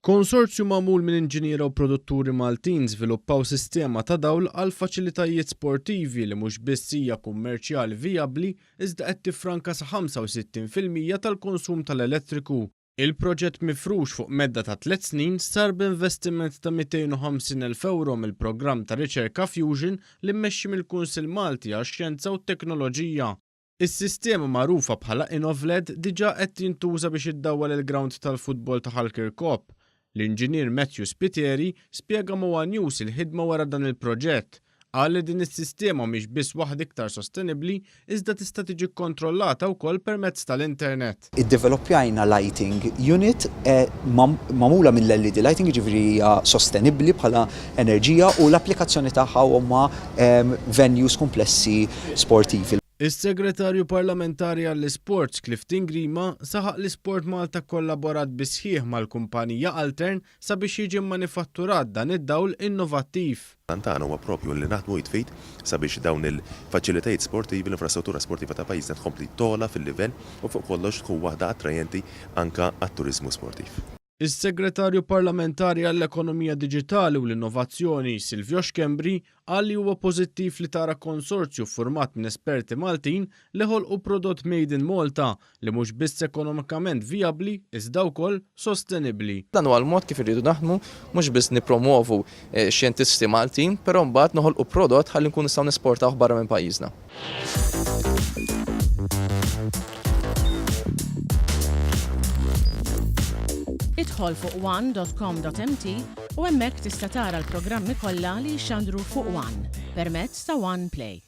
Konsorzju magħmul minn inġiniera u produtturi Maltin żviluppaw sistema ta' dawl għal faċilitajiet sportivi li mhux biss hija kummerċjali vijabbli iżda qed tiffranka sa 65% tal-konsum tal-elettriku. Il-proġett mifrux fuq medda ta' tlett snin sar b'investiment ta' 250,000 ewro mill-programm ta' riċerka Fusion li mmexxi mill-Kunsill Malti għax-Xjenza u t-Teknoloġija. Is-sistema magħrufa bħala InnovLED diġà qed tintuża biex iddawwal il-grawnd tal-futbol ta' Ħal Kirkop. L-Inġinier Matthew Spiteri spjega ma' one News il-ħidma wara dan il-proġett. Qal li din is-sistema mhix biss waħda iktar sostenibbli iżda tista' tiġi kkontrollata wkoll permezz tal-internet. Iddeveloppjajna lighting unit magħmula mill-LED lighting, jiġifieri hija sostenibbli bħala enerġija u l-applikazzjoni tagħha huma venues kumplessi sportivi. Is-Segretarju Parlamentari għall-Isports Clifton Grima saħaq li Sport Malta kkollaborat bis-sħiħ mal-kumpanija Altern sabiex jiġi mmanifatturat dan id-dawl innovattiv. L-għan tagħna huwa proprju li naħdmu id f'id sabiex dawn il-faċilitajiet sportivi, l-infrastruttura sportiva ta' pajjiżna tkompli togħla fil-livell u fuq kollox tkun waħda attrajenti anke għat-turiżmu sportiv. Is-Segretarju Parlamentari għall-Ekonomija Diġitali u l-Innovazzjoni, Silvio Schembri, qal li huwa pożittiv li tara konsorzju ffurmat minn esperti Maltin li ħolqu prodott made in Malta li mhux biss ekonomikament vijabbli iżda wkoll sostenibbli. Dan huwa l-mod kif irridu naħdmu, mhux biss nippromwovu xjentisti Maltin, però mbagħad noħolqu prodott ħalli nkunu nistgħu nesportawh barra minn pajjiżna. Idħol fuq one.com.mt u hemmhekk tista' tara l-programmi kollha li jixxandru fuq One permezz ta' One Play.